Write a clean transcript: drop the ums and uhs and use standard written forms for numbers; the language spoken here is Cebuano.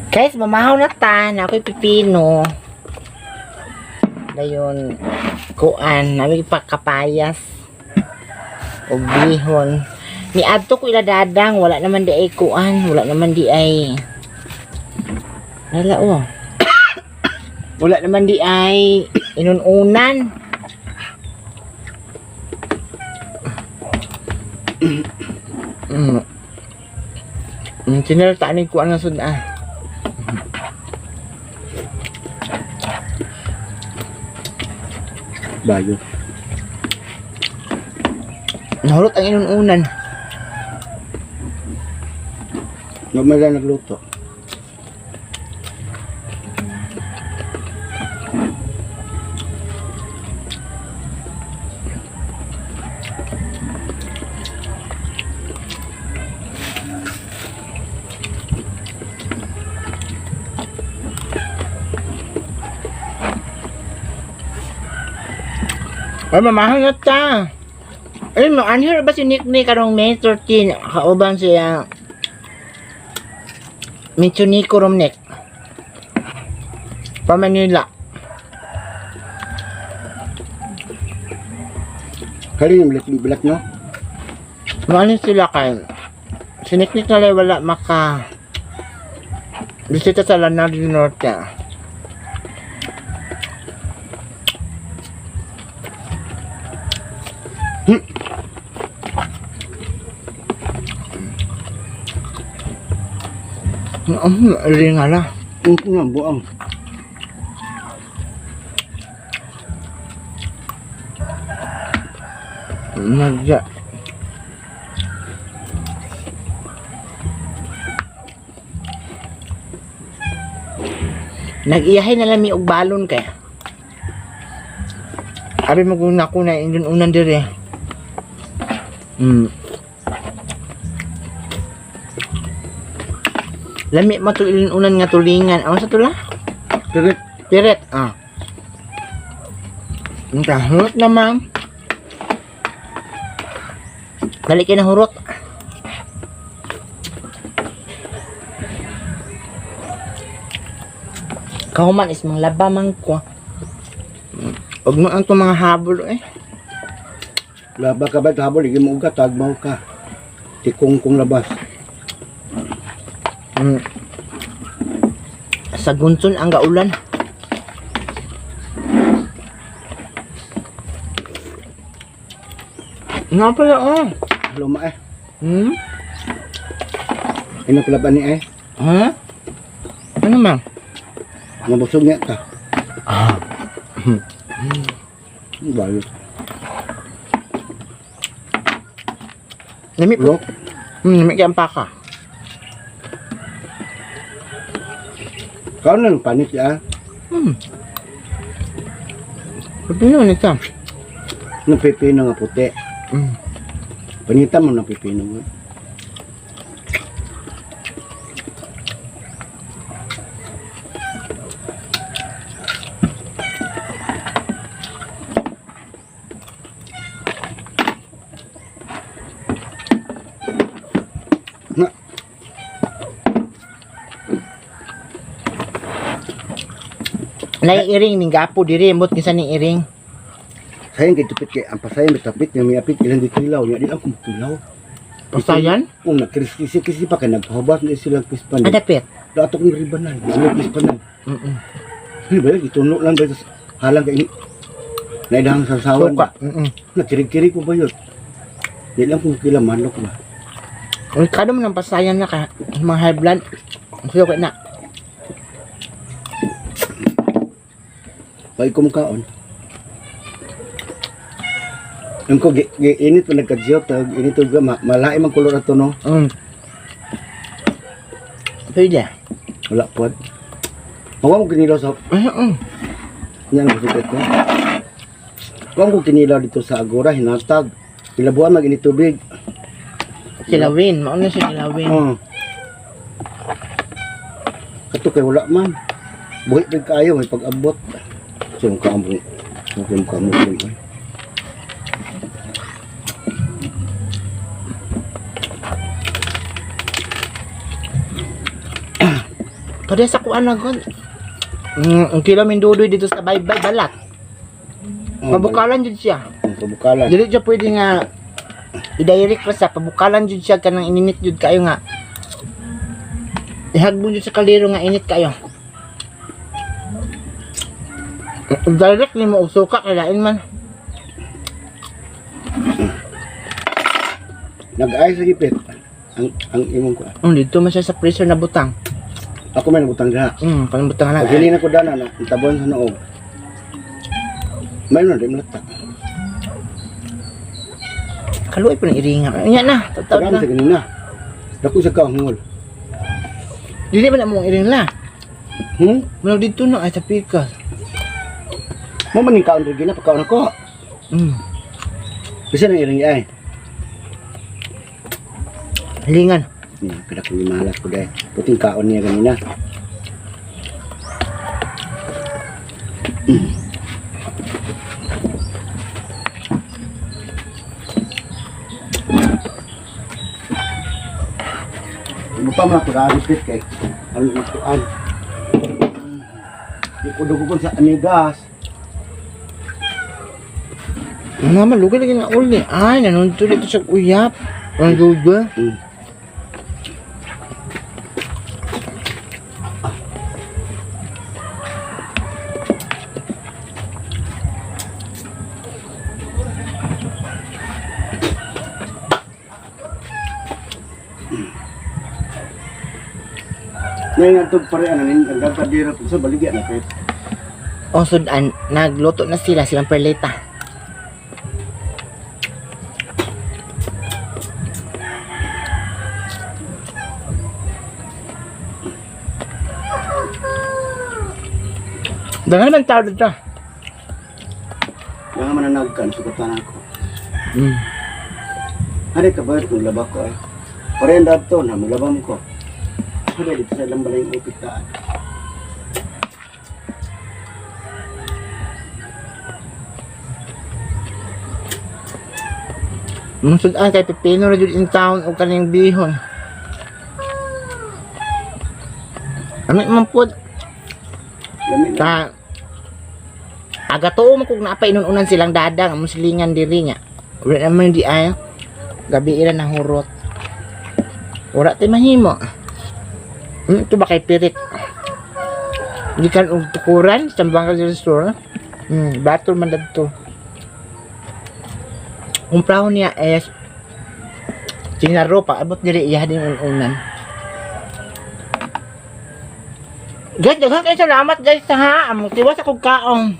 Guys, mamahaw na ta. Na ako'y pipino. Dayon, kuan, nami pa kapayas. O bihon. Ni adto ko ila dadang, wala naman di ay kuan, wala naman di ay. Wala oh. Wala naman di ay inununan. Sinalta ni kuan nga sud ah. Bayo. Nahurot ang inununan. Normal lang nagluto. Ay, mamahal na ta. Ay, mo, anhir ba si Nick Nick karong May 13? Kauban siya. Mitsuniko Romnick. Pa Manila. Kali yung bilat no? Ano sila kay? Si Nick Nick na lang wala maka bisita sa Lanao del Norte. Nga la. Ang nga, buang. Nagya. Nag-iyahay na lang mi og balon kay. Abi maguna ko na indun unan dire. Lami mo to unan nga tulingan. Ano sa tula? Pirit. Piret. Ah. Ang kahurot naman. Dali kayo na hurot. Kahuman is manglaba man ko. Huwag mo ang itong mga habol eh. Laba ka ba? Habol, hindi mo ugat, tagmaw ka. Tikong kong labas. Sa gunson ang gaulan. Nga pala oh. Luma eh. Ina pala ba ni eh? Ha? Ano man? Mabusog niya ka. Ah. Bayo. Lami po. Bro, Lami kay ang paka. kaon na ng panit ya. Pipino nito. Ng pipino nga puti. Panita mo ng pipino. Na, Nay iring ning gapo diri mot kinsa ning iring. Sayang kay tupit kay ang pasayan bitapit nga miapit ilang gikilaw nya di ako makilaw. Pasayan? Kung nagkriskisi-kisi pa kay nagpahubas na silang kispan. Ah, dapit. Dato kong ribanan, ano kispanan. Ay, ba ituno lang ba halang kay naidahang sasawan. Suka. Nagkirig-kirig ko ba yun? Di lang kung kila manok ba. Uy, kado mo ng pasayan na ka mga high blood. Suka na. Pag kumkaon. Yung ko, gi, gi, init pa nagkadsiyo, tag init og ma, malaim ang kolor ato no. Pwede. Wala pod. Mawa mo kinilaw sa Yan ang gusto ko. Kung ko kinilaw dito sa Agora, hinatag. Pilabuan mag init tubig. Kilawin, mauna siya kilawin. Oh. Kato kay wala man. Buhi pag kaayo may pag-abot. So ang kaamo. Ang kaamo ko. Pare sa kuan na gud. Ang kilo mindudoy dito sa baybay balat. Oh, Pabukalan jud siya. Ang pabukalan. Dili siya pwede nga i-direct pa sa pabukalan jud siya kanang ininit jud kayo nga. Ihagbon jud sa kaliro nga init kayo. Direct nimo og suka kay lain man. Nag-ayos sa gipit. Ang imong kuan. Dito man siya sa freezer na butang. Ako may nabutang diha. Kanang butang na. Pag hili na ko dana na, ang tabuan sa noog. May di malata. Kaluoy po ng iringa. Unya na, tataw Pagam na. sa ganina. Dako sa kahungol. Dili man na mong iring la. Murag dito na ay sa pikas. Mo man ning kaon Regina pagkaon ako. Bisa nang iring ay. Hilingan. Kada ko malas ko dai. Puting kaon niya ganina. Buta man ako raripit kay ano na kuan. Di ko dugo sa anigas. Mama, lugay lagi na uli. Ay, nanunto dito sa uyap. Ang dugo. Ngayon nga pare ano nin ang kadira sa baligya na kay. O, sudan, nagluto na sila, silang perleta. Daghan naman tao dito. Nga mananagkan sugatan ako. Hari ka ba kung laba ko ay. Pare ang dato na mulabam ko. Hari dito sa ilang balay upitaan. Mga sudan kay Pepino ra jud in town o kaning bihon. Ano man pod Lami na. ta aga tuo man kung naapa inununan silang dadang among silingan diri nga. Wala naman di ay gabi ila na hurot. Wala tay mahimo. Ito ba kay pirit? Gikan og tukuran sa Bangka del Sur. Batol man dadto. Kumprahon niya is sinaro pa abot diri iya din unan. Guys, daghan kayo salamat guys ha. Among tiwas akong kaon.